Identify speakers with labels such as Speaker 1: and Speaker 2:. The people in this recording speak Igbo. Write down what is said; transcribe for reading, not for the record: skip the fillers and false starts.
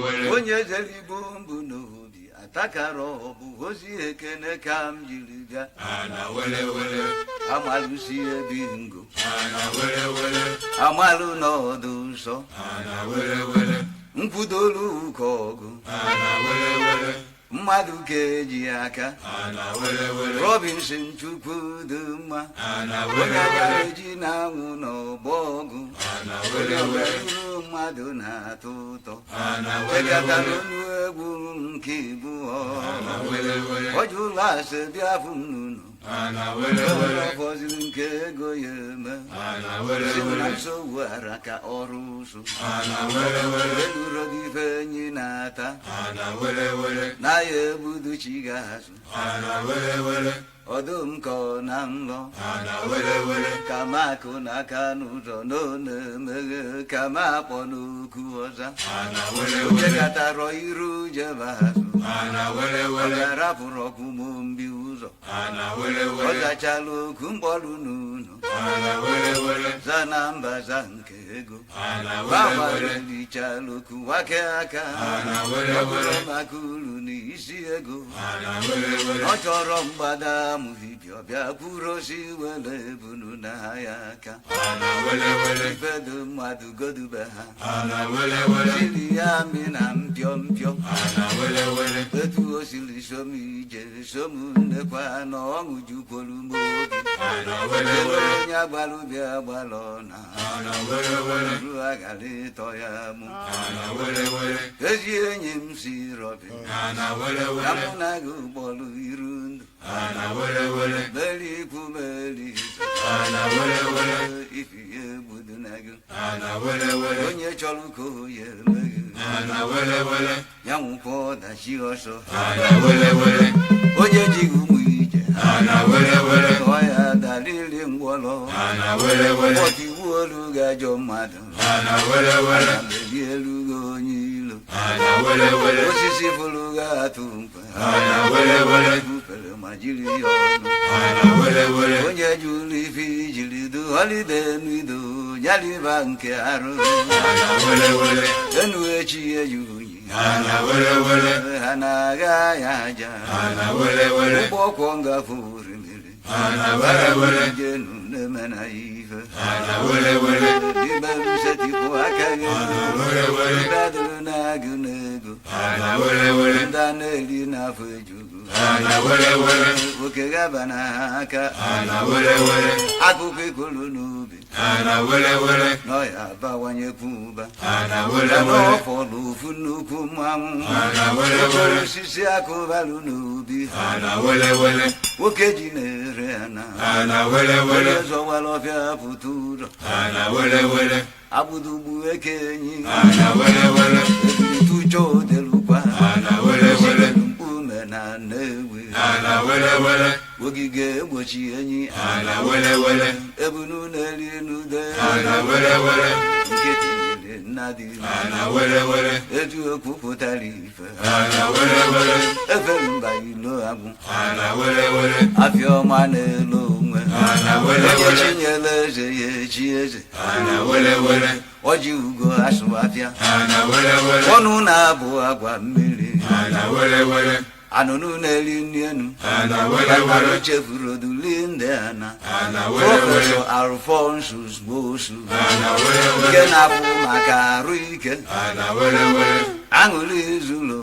Speaker 1: Onye zere Igbo mbụ n'obi atakara ọbụ ozi ekene ka m jiri bịa.
Speaker 2: Ana wele wele.
Speaker 1: Amalụsi ebi ngo.
Speaker 2: Ana wele wele.
Speaker 1: Amalụ n'ọdụ nsọ.
Speaker 2: Ana wele wele.
Speaker 1: Nkwudolu ụkọ ọgụ.
Speaker 2: Ana wele wele.
Speaker 1: Mmadụ ka eji aka.
Speaker 2: Ana wele wele.
Speaker 1: Robinson Chukwu dị mma.
Speaker 2: Ana
Speaker 1: onye
Speaker 2: wele
Speaker 1: agara
Speaker 2: wele.
Speaker 1: eji na-anwụ n'ọgbọ ọgụ.
Speaker 2: Ana
Speaker 1: onye
Speaker 2: wele wele.
Speaker 1: ọbịa mmadụ na-atọ ụtọ.
Speaker 2: Ana wele
Speaker 1: chekatara
Speaker 2: wele.
Speaker 1: onu egwu nke ịbụọ.
Speaker 2: Ana wele wele.
Speaker 1: Ọjụla ase bịa fụ m n'ụlọ.
Speaker 2: Ana wele wele.
Speaker 1: Fọziri nke ego ya eme.
Speaker 2: Ana wele
Speaker 1: si na
Speaker 2: wele.
Speaker 1: nsogbu ara ka ọrụ ụsụ.
Speaker 2: Ana wele wele.
Speaker 1: Elurodife enyi na-ata.
Speaker 2: Ana wele wele.
Speaker 1: Na ya egbudu chi ga-azụ.
Speaker 2: Ana wele wele.
Speaker 1: Ọdụm ka ọ na nlọ.
Speaker 2: Ana wele wele.
Speaker 1: Ka makụ n'aka n'ụzọ na ọ na-emeghe ka ma akpọ n'okwu ọza.
Speaker 2: Ana wele wele.
Speaker 1: Chekatara iru jebe azụ.
Speaker 2: Ana wele
Speaker 1: ọ
Speaker 2: wele.
Speaker 1: ga-arapụrụ ọkụ mbi ụzọ.
Speaker 2: Ana wele
Speaker 1: ọ
Speaker 2: wele.
Speaker 1: zachala okwu mkpọrụ n'ụlọ.
Speaker 2: Ana wele wele.
Speaker 1: Za na mba za nke ego.
Speaker 2: Ana wele wele.
Speaker 1: Gbagbara okwu wake aka.
Speaker 2: Ana wele
Speaker 1: ọ bụrụ
Speaker 2: wele.
Speaker 1: maka uru na isi ego.
Speaker 2: Ana wele wele.
Speaker 1: Ọ chọrọ mgbada amụghibia ọbịa kwuru osi wele ebunu na ya aka.
Speaker 2: Ana wele wele.
Speaker 1: Ifedo mmadụ godube ha.
Speaker 2: Ana wele wele.
Speaker 1: Siri ya mị na mpio mpio.
Speaker 2: Ana wele wele.
Speaker 1: Etu o siri som ije som nnekwa na ọṅụ jukwuru m obi.
Speaker 2: Ana wele
Speaker 1: ebe
Speaker 2: wele.
Speaker 1: Onye agbalụ bịa gbalọ na
Speaker 2: Ana wele wele.
Speaker 1: ru agara ịtọ ya mụ.
Speaker 2: Ana wele wele.
Speaker 1: Ezi enyi m si rọbi.
Speaker 2: Ana wele
Speaker 1: ka
Speaker 2: wele.
Speaker 1: Mụ na gị kpọrọ iru ndụ.
Speaker 2: Ana wele wele.
Speaker 1: Meri ikwu meri ibe.
Speaker 2: Ana wele wele.
Speaker 1: Ifi ya egbudu na gị.
Speaker 2: Ana wele wele.
Speaker 1: Onye chọrọ ka o ya emeghe.
Speaker 2: Ana wele wele.
Speaker 1: Ya nwụkwa ọdachi ọsọ.
Speaker 2: Ana wele wele.
Speaker 1: Onye jighị ụmụ ije.
Speaker 2: Ana wele wele.
Speaker 1: Ọ ya dalili ngwọrọ.
Speaker 2: Ana wele wele.
Speaker 1: Ọtiwu olu gajọ mmadụ.
Speaker 2: Ana wele wele.
Speaker 1: Ana meli elu gị onye ilo.
Speaker 2: Ana wele wele.
Speaker 1: Osisi fụrụ gị atụ mkpe.
Speaker 2: Ana wele wele.
Speaker 1: Ufere ma jiri ya ọnụ.
Speaker 2: Ana wele wele.
Speaker 1: Onye jụrụ ife ijiri du holide n'ido nyaliba nke arụ.
Speaker 2: Ana wele wele.
Speaker 1: Enu echi eji unyi.
Speaker 2: Ana wele wele.
Speaker 1: Ha na-agha ya aja.
Speaker 2: Ana wele wele.
Speaker 1: Ụgbọ ọkwọ ngafe orimiri.
Speaker 2: Ana wele wele.
Speaker 1: Jenu na-eme na ife.
Speaker 2: Ana wele wele.
Speaker 1: Ime m setịpụ aka gị.
Speaker 2: Ana wele wele.
Speaker 1: Ndị adịrị na-agụ n'ego.
Speaker 2: Ana wele wele.
Speaker 1: Ndị a na-eri n'afọ ejugu.
Speaker 2: Ana wele wele.
Speaker 1: Oke gaba na ha aka.
Speaker 2: Ana wele wele.
Speaker 1: Akụkọ ikolu n'ubi.
Speaker 2: Ana wele wele.
Speaker 1: N'ọya abawanyekwu ụba.
Speaker 2: Ana wele
Speaker 1: Mana
Speaker 2: wele.
Speaker 1: ọ fọrọ ofu nnukwu mmanwụ.
Speaker 2: Ana wele
Speaker 1: Okporo
Speaker 2: wele.
Speaker 1: osisi akụbalụ n'ubi.
Speaker 2: Ana wele wele.
Speaker 1: Nwoke ji na-ere ana.
Speaker 2: Ana wele wele.
Speaker 1: Onye zọwara ọfịa pụta ụrọ.
Speaker 2: Ana wele wele.
Speaker 1: Agbụdugbu eke enyi.
Speaker 2: Ana wele wele.
Speaker 1: Ebiritucho odelukwa.
Speaker 2: Ana wele wele.
Speaker 1: Mkpume na Nnewi.
Speaker 2: Ana wele wele.
Speaker 1: Ogige egbochi enyi.
Speaker 2: Ana wele wele.
Speaker 1: Ebunu na-eri n'ude.
Speaker 2: Ana wele wele.
Speaker 1: Nke tinyere nna dị.
Speaker 2: Ana wele wele.
Speaker 1: Etu okwu pụtara ife.
Speaker 2: Ana wele wele.
Speaker 1: Efe mba ilo agwụ.
Speaker 2: Ana wele wele.
Speaker 1: Afịa ọma na-elu onwe.
Speaker 2: Ana wele
Speaker 1: onye
Speaker 2: wele.
Speaker 1: chinyere eze ya echi eze.
Speaker 2: Ana wele wele.
Speaker 1: Ọji ugo asụ afịa.
Speaker 2: Ana wele wele.
Speaker 1: Ọnụ na-abụ agwa mmiri.
Speaker 2: Ana wele wele.
Speaker 1: Anụnụ na-eri nri enu.
Speaker 2: Ana wele wele.
Speaker 1: Chefuru oduli ndị ana.
Speaker 2: Ana wele wele.
Speaker 1: Prọfesọ Alfonsus Gbosu.
Speaker 2: Ana wele
Speaker 1: nke
Speaker 2: wele.
Speaker 1: na-abụ maka arụ ike.
Speaker 2: Ana wele wele.
Speaker 1: Aṅụrị zuru.